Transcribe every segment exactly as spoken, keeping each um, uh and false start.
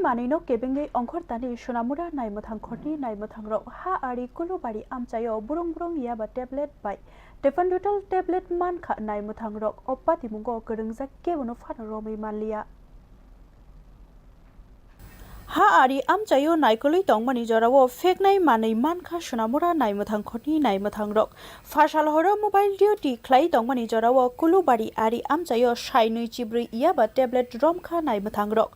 Manwino kebengwi Ongkhortani Sonamura naimwthang khorni naimwthangrok ha ari Kulubari amchaio burung burung yaba tablet bai Tepandutal tablet mankha naimwthangrok o patimungo kwrwngjak kebono phano romwi manliya. Ha ari amchaio naikolwi tongmani jorao pheknai manwi mankha Sonamura naimwthang khorni naimwthangrok. Phasal horo mobile duty khlai tongmani jorao Kulubari ari amchaio sai nwi chibrwi yaba tablet romkha naimwthangrok.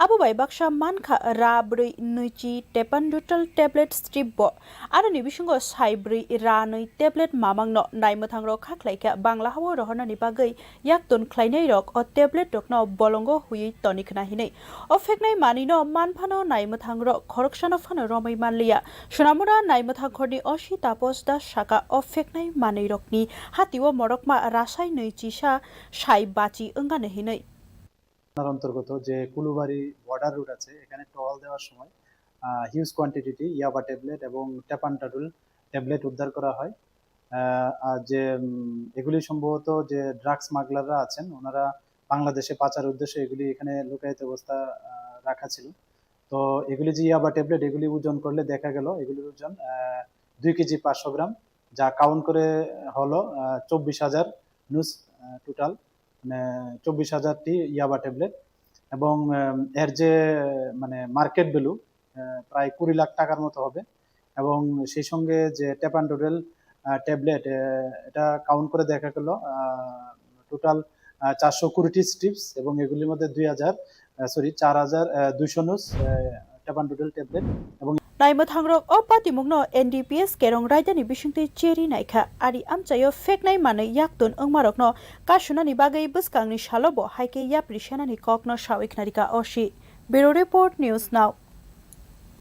Abo bai baksa mankha ra brwi nwichi Tepandutal tablet strip bo. Aroni bisingo sai brwi ra nwi tablet mamangno naimwthangrok kha khlaikha Bangla hao rohornani bagwi yakton khlainairok o tablet rokno bolongo huiwi toni khna hinwi. O pheknai manwino manphano naimwthangrok khoroksano phano romwi manliya. Sonamura naimwthang khorni O C Tapos Das saka o pheknai manwirokni hatio morokma rasai nwi chisa sai bachi wngano hinwi. থানার অন্তর্গত যে Kulubari border road আছে, এখানে টহল দেওয়ার সময় huge quantity ইয়াবা ট্যাবলেট এবং টেপান্টাডুল ট্যাবলেট উদ্ধার করা হয়। আহ, আর যে উম, এগুলি সম্ভবত যে ড্রাগ স্মাগলাররা আছেন, ওনারা বাংলাদেশে পাচার উদ্দেশ্যে এগুলি এখানে লুকায়িত অবস্থা আহ, রাখা ছিল। তো এগুলি যে ইয়াবা ট্যাবলেট, এগুলি ওজন করলে দেখা গেল এগুলির ওজন আহ, দুই কেজি পাঁচশো গ্রাম, যা কাউন্ট করে হলো আহ, চব্বিশ হাজার নুস টোটাল, মানে চব্বিশ হাজারটি ইয়াবা ট্যাবলেট। এবং আহ, এর যে মানে মার্কেট ভ্যালু প্রায় কুড়ি লাখ টাকার মতো হবে। এবং সেই সঙ্গে যে টেপান্ডোডেল ট্যাবলেট, এটা কাউন্ট করে দেখা গেল টোটাল চারশো কুড়িটি স্ট্রিপস এবং এগুলির মধ্যে দুই হাজার, সরি, চার হাজার দুইশো নুস টেপান্ডোডেল ট্যাবলেট এবং Naimwthangrok o patimungno N D P S Kerong raidani bisingtwi cheri naikha. Ari amchaio pheknai manwi yakton wngmarokno kasunani bagwi bwskangni salobo haikhe yapri senani kokno sawi khnarikha O C. Bureau Report, News Now.